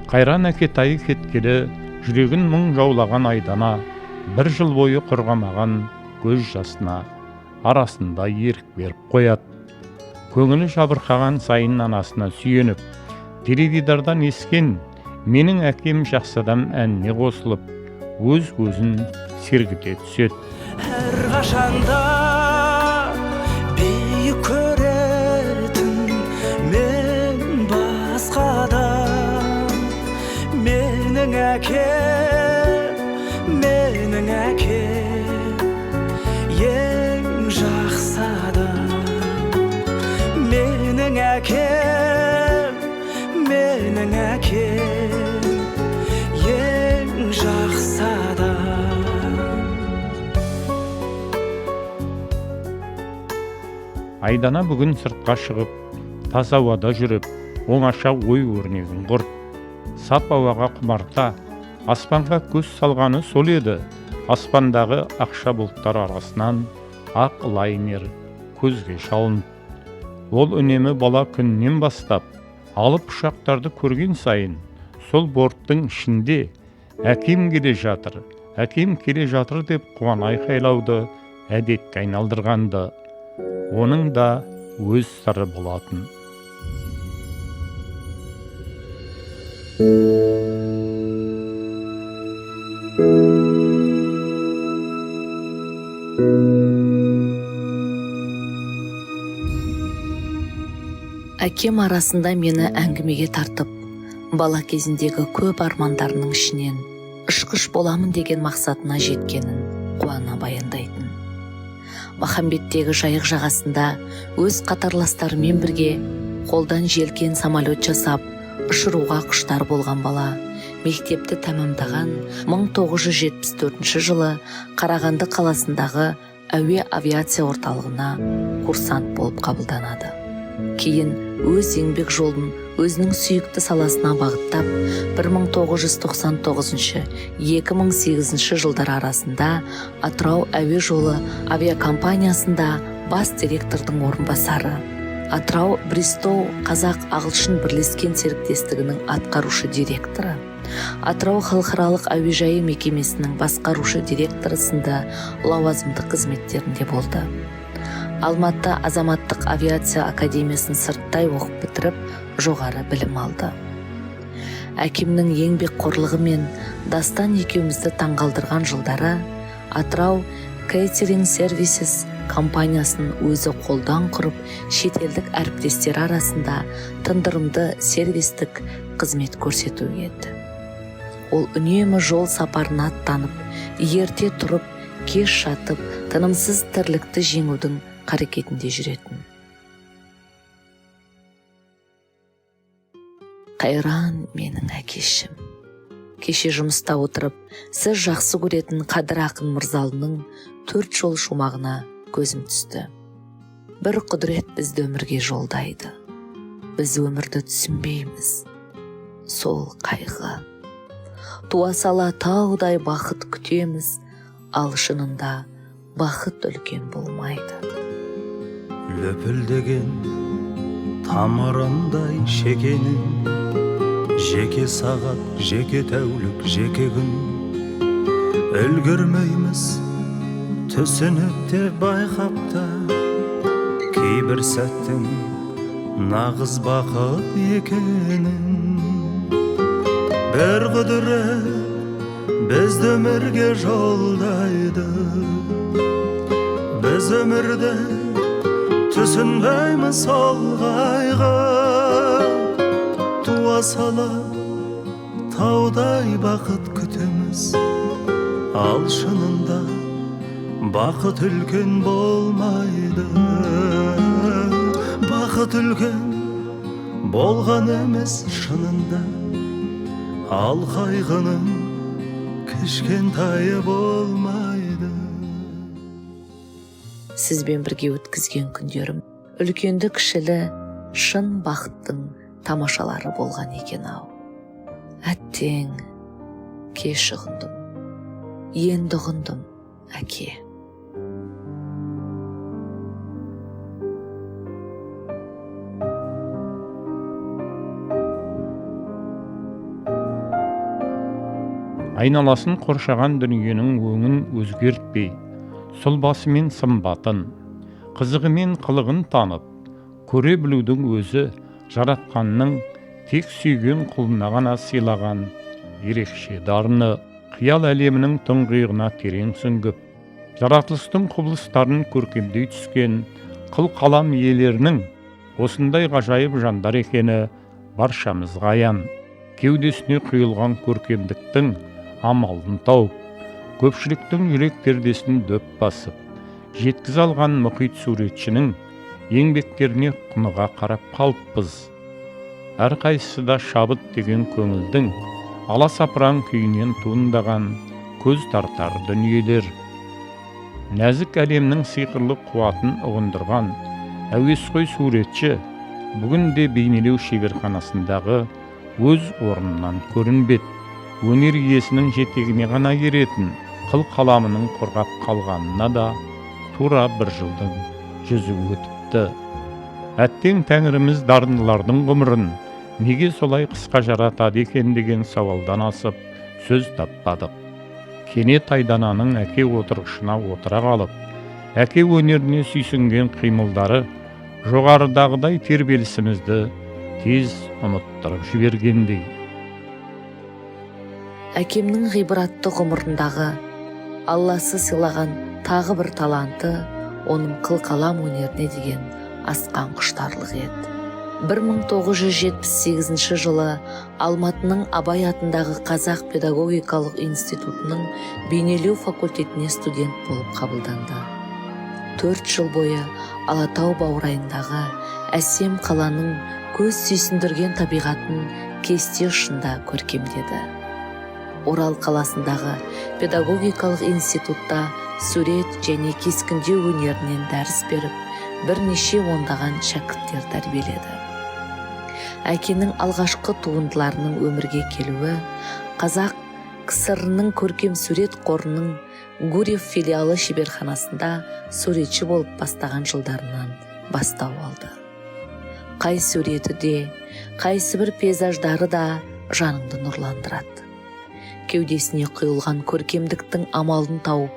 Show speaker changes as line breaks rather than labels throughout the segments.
Қайран әкетайы кеткелі жүрегін мұң жаулаған Айдана бір жыл бойы құрғамаған көз жасына арасында ерік беріп қояды. Көңілі жабырқаған сайын анасына сүйеніп, теледидардан ескен «Менің әкем жақсы адам» әніне қосылып, өз көзін сергіте түседі.
Әрқашанда биік көретін мен басқадан. Менің әкем, менің әкем ең жақсы адам. Менің әкем, менің әкем ең жақсы адам.
Айдана бүгін сыртқа шығып, таза ауада жүріп, оңаша ой өрнегін құрды. Сап ауаға құмарта, аспанға көз салғаны сол еді, аспандағы ақша бұлттар арасынан ақ лайнер көзге шалынды. Ол үнемі бала күнінен бастап, алып ұшақтарды көрген сайын, сол борттың ішінде «Әкем келе жатыр, әкем келе жатыр» деп қуана айқайлауды әдетке айналдырғанды. Оның да өз сыры болатын.
Әкем арасында мені әңгімеге тартып, бала кезіндегі көп армандарының ішінен ұшқыш боламын деген мақсатына жеткенін қуана баяндайтын. Махамбеттегі Жайық жағасында өз қатарластарымен бірге қолдан желкен самолет жасап, ұшыруға құштар болған бала мектепті тәмамдаған 1974 жылы Қарағанды қаласындағы әуе авиация орталығына курсант болып қабылданады. Кейін өз еңбек жолын өзінің сүйікті саласына бағыттап, 1999-2008 жылдар арасында Атырау әуе жолы авиакомпаниясында бас директордың орынбасары, Атырау Бристоу қазақ ағылшын бірлескен серіктестігінің атқарушы директоры, Атырау халықаралық әуежайы мекемесінің басқарушы директоры сынды лауазымды қызметтерінде болды. Алматы азаматтық авиация академиясын сырттай оқып бітіріп, жоғары білім алды. Әкемнің еңбекқорлығы мен Дастан екеумізді таңғалдырған жылдары Атырау Кейтеринг Сервисес компаниясын өзі қолдан құрып, шетелдік әріптестері арасында тындырымды сервистік қызмет көрсету еді. Ол үнемі жол сапарына аттанып, ерте тұрып, кеш жатып, тынымсыз тірлікті жеңудің қарекетінде жүретін. Қайран менің әкешім. Кеше жұмыста отырып, сіз жақсы көретін Қадыр ақын Мырзалының 4 жол шумағына көзім түсті. Бір құдірет бізді өмірге жолдайды. Біз өмірді түсінбейміз. Сол қайғы. Туа сала таудай бақыт күтеміз, ал шынында бақыт үлкен болмайды.
Лүпілдеген тамырындай шекенің, жеке сағат, жеке тәулік, жеке күн. Үлгермейміз түсініп те байқап та, кейбір сәттің нағыз бақыт екенін. Бір құдірет бізді өмірге жолдайды, біз өмірді түсінбейміз сол қайғы. Туа сала таудай бақыт күтеміз, ал шынында бақыт үлкен болмайды. Бақыт үлкен болған емес шынында, ал қайғының кішкентайы болмайды.
Сізбен бірге өткізген күндерім үлкенді кішілі шын бақыттың тамашалары болған екен ау. Әттең, кеш ұғындым, енді ұғындым, әке.
Айналасын қоршаған дүниенің өңін өзгертпей, сұлбасы мен сымбатын, қызығы мен қылығын танып, көре білудің өзі жаратқанның тек сүйген құлына ғана сыйлаған ерекше дарыны. Қиял әлемінің тұңғиығына терең сүңгіп, жаратылыстың құбылыстарын көркемдей түскен қыл қалам иелерінің осындай ғажайып жандар екені баршамызға аян. Кеудесіне құйылған көркемдіктің амалын тауып, көпшіліктің жүрек пердесін дөп басып, жеткізе алған мұхит суретшінің еңбектеріне құныға қарап қалыппыз. Әрқайсысы да шабыт деген көңілдің аласапыран күйінен туындаған көз тартар дүниелер. Нәзік әлемнің сиқырлы қуатын ұғындырған әуесқой суретші бүгінде бейнелеу шеберханасындағы өз орнынан көрінбеді. Өнер иесінің жетегіне ғана еретін қыл қаламының құрғап қалғанына да тура бір жылдың жүзі өтіпті. Әттең, тәңіріміз дарындылардың ғұмырын неге солай қысқа жаратады екен деген сауалдан асып сөз таппадық. Кенет Айдананың әке отырғышына отыра қалып, әке өнеріне сүйсінген қимылдары жоғарыдағыдай тербелісімізді тез ұмыттырып жібергендей.
Әкемнің ғибратты ғұмырындағы Алласы сыйлаған тағы бір таланты оның қылқалам өнеріне деген асқан құштарлығы еді. 1978 жылы Алматының Абай атындағы Қазақ педагогикалық институтының бейнелеу факультетіне студент болып қабылданды. 4 жыл бойы Алатау баурайындағы әсем қаланың көз сүйсіндірген табиғатын кесте ұшында көркемдеді. Орал қаласындағы педагогикалық институтта сурет және кескіндеу өнерінен дәріс беріп, бірнеше ондаған шәкірттер тәрбиеледі. Әкенің алғашқы туындыларының өмірге келуі Қазақ КСР-ның көркем сурет қорының Гурьев филиалы шеберханасында суретші болып бастаған жылдарынан бастау алды. Қай суреті де, қайсы бір пейзаждары да жаныңды нұрландырады. Кеудесіне құйылған көркемдіктің амалын тауып,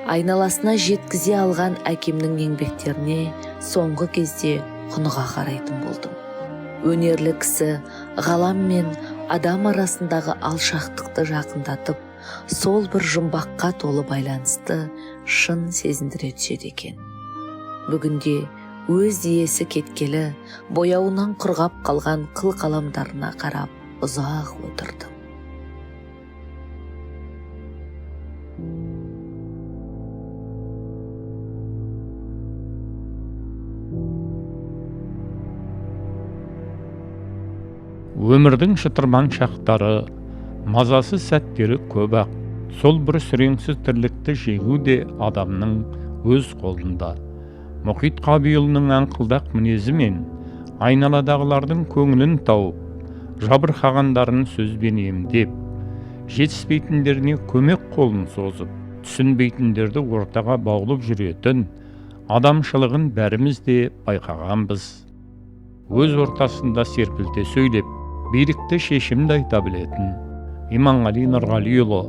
айналасына жеткізе алған әкемнің еңбектеріне соңғы кезде құныға қарайтын болдым. Өнерлі кісі ғалам мен адам арасындағы алшақтықты жақындатып, сол бір жұмбаққа толы байланысты шын сезіндіре түседі екен. Бүгінде өз иесі кеткелі бояуынан құрғап қалған қыл қаламдарына қарап ұзақ отырдым.
Өмірдің шытырман шақтары, мазасыз сәттері көп-ақ. Сол бір сүреңсіз тірлікті жеңу де адамның өз қолында. Мұхит Қабиұлының аңқылдақ мінезімен айналадағылардың көңілін тауып, жабырқағандарын сөзбен емдеп, жетіспейтіндеріне көмек қолын созып, түсінбейтіндерді ортаға баулып жүретін адамшылығын бәріміз де байқағанбыз. Өз ортасында серпілте сөйлеп, билікті шешімді айта білетін Иманғали Нұрғалиұлы,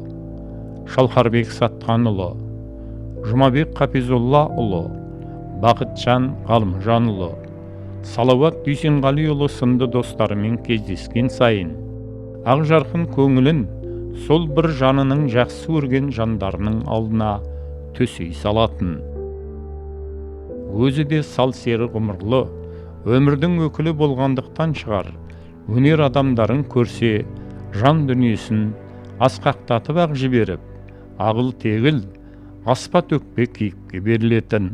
Шалқарбек Сатқанұлы, Жұмабек Қапизоллаұлы, Бақытжан Ғалымжанұлы, Салауат Дүйсенғалиұлы сынды достарымен кездескен сайын ақжарқын көңілін сол бір жанының жақсы көрген жандарының алдына төсей салатын. Өзі де сал сері ғұмырлы, өмірдің өкілі болғандықтан шығар, өнер адамдарын көрсе, жан дүниесін асқақтатып ақ жіберіп, ағыл тегіл, аспа төкпе кейіпке берілетін.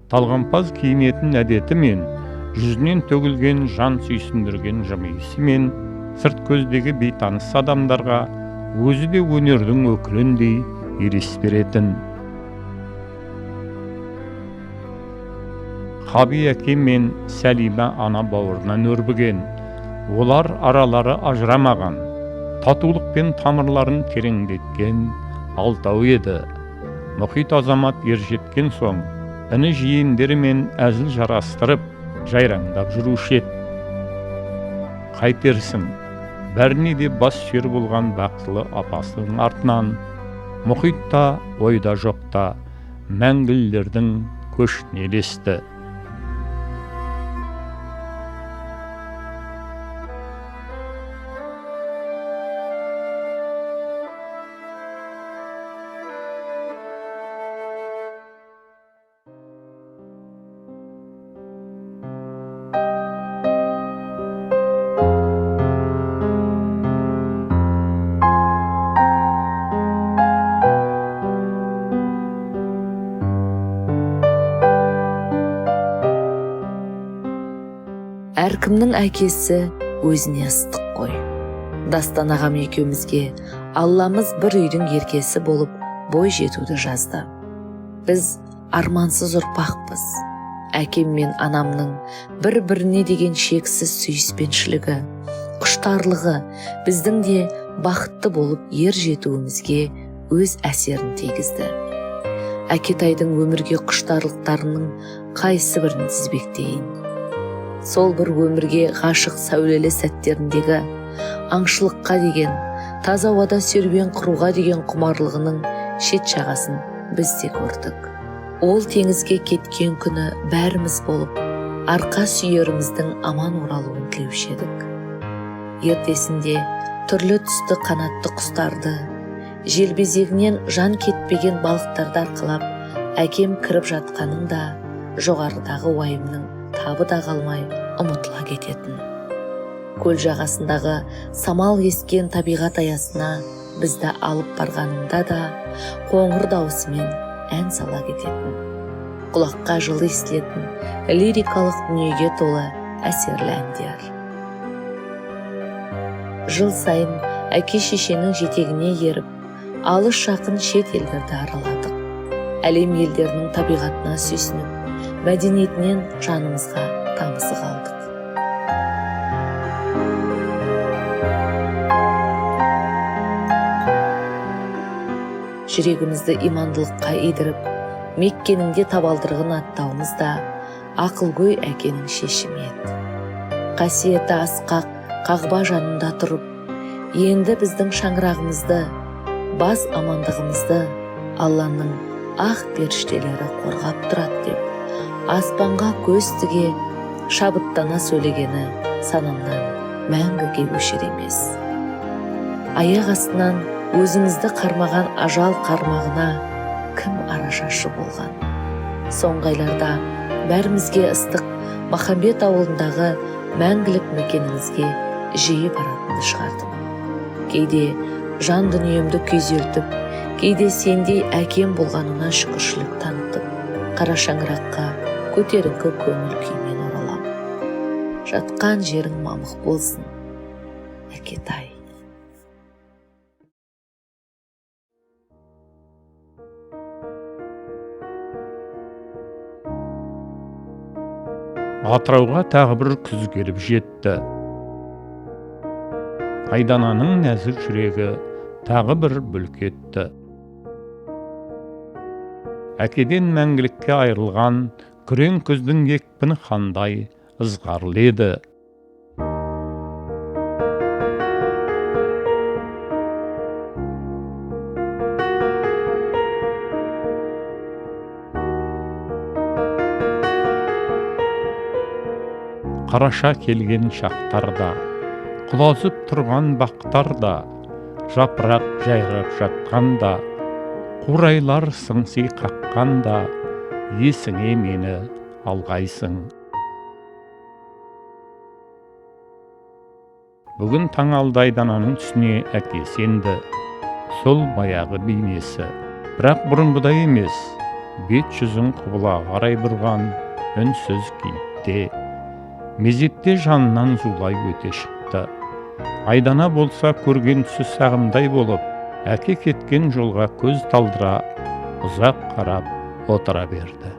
Талғампаз киінетін әдетімен, жүзінен төгілген жан сүйсіндірген жымиысымен сырт көздегі бейтаныс адамдарға өзі де өнердің өкіліндей елес беретін. Қаби әке мен Сәлима ана бауырынан өрбіген, олар аралары ажырамаған, татулықпен тамырларын тереңдеткен алтау еді. Мұхит азамат ержеткен соң, іні жиендерімен әзіл жарастырып, жайраңдап жүруші еді. Қайтерсің, Бәріне де бас сүйер болған бақтылы апасының артынан мұхитта, ойда жоқта мәңгілердің көшіне ілесті.
Әркімнің әкесі өзіне ыстық қой. Дастан ағам екеумізге Алламыз бір үйдің еркесі болып бой жетуді жазды. Біз армансыз ұрпақпыз. Әкем мен анамның бір-біріне деген шексіз сүйіспеншілігі, құштарлығы біздің де бақытты болып ер жетуімізге өз әсерін тигізді. Әкетайдың өмірге құштарлықтарының қайсы бірін тізбектейін? Сол бір өмірге ғашық сәулелі сәттеріндегі аңшылыққа деген, таза ауада серуен құруға деген құмарлығының шет жағасын біз де көрдік. Ол теңізге кеткен күні бәріміз болып, арқа сүйеріміздің аман оралуын тілеуші едік. Ертесінде түрлі түсті қанатты құстарды, желбезегінен жан кетпеген балықтарды арқалап, әкем кіріп жатқанын да жоғарыдағы уайымның табы да қалмай ұмытыла кететін. Көл жағасындағы самал ескен табиғат аясына бізді алып барғанында да қоңыр дауысымен ән сала кететін. Құлаққа жылы естілетін лирикалық дүниеге толы әсерлі әндер. Жыл сайын әке шешенің жетегіне еріп, алыс жақын шет елдерді араладық. Әлем елдерінің табиғатына сүйсініп, мәдениетінен жанымызға тамызық алдық. Жүрегімізді имандылыққа идіріп, Меккенің де табалдырығын аттауымыз да ақылгөй әкенің шешімі еді. Қасиеті асқақ қағба жанында тұрып, енді біздің шаңырағымызды, бас амандығымызды Алланың ақ періштелері қорғап тұрады деп, аспанға көз тіге шабыттана сөйлегені санамнан мәңгіге өшер емес. Аяқ астынан өзіңізді қармаған ажал қармағына кім арашашы болған? Соңғы айларда бәрімізге ыстық Махамбет ауылындағы мәңгілік мекеніңізге жиі баратынды шығардым. Кейде жан дүниемді күйзелтіп, кейде сендей әкем болғанына шүкіршілік танытып, қара шаңыраққа көтеріңкі көңіл күймен оралам. Жатқан жерің мамық болсын, Әкетай.
Атырауға тағы бір күз келіп жетті. Айдананың нәзік жүрегі тағы бір бүлк етті. Әкеден мәңгілікке айырылған күрең күздің екпіні қандай ызғарлы еді. Қараша келген шақтарда, құлазып тұрған бақтарда, жапырақ жайрап жатқанда, қурайлар сыңси қаққанда, есіңе мені алғайсың. Бүгін таң алды Айдананың түсіне әкесі енді, сол баяғы бейнесі. Бірақ бұрынғыдай емес, бет жүзін құбыла қарай бұрған үнсіз кейіпте. Мезетте жанынан зулай өте шықты. Айдана болса көрген түсі сағымдай болып, әке кеткен жолға көз талдыра ұзақ қарап отыра берді.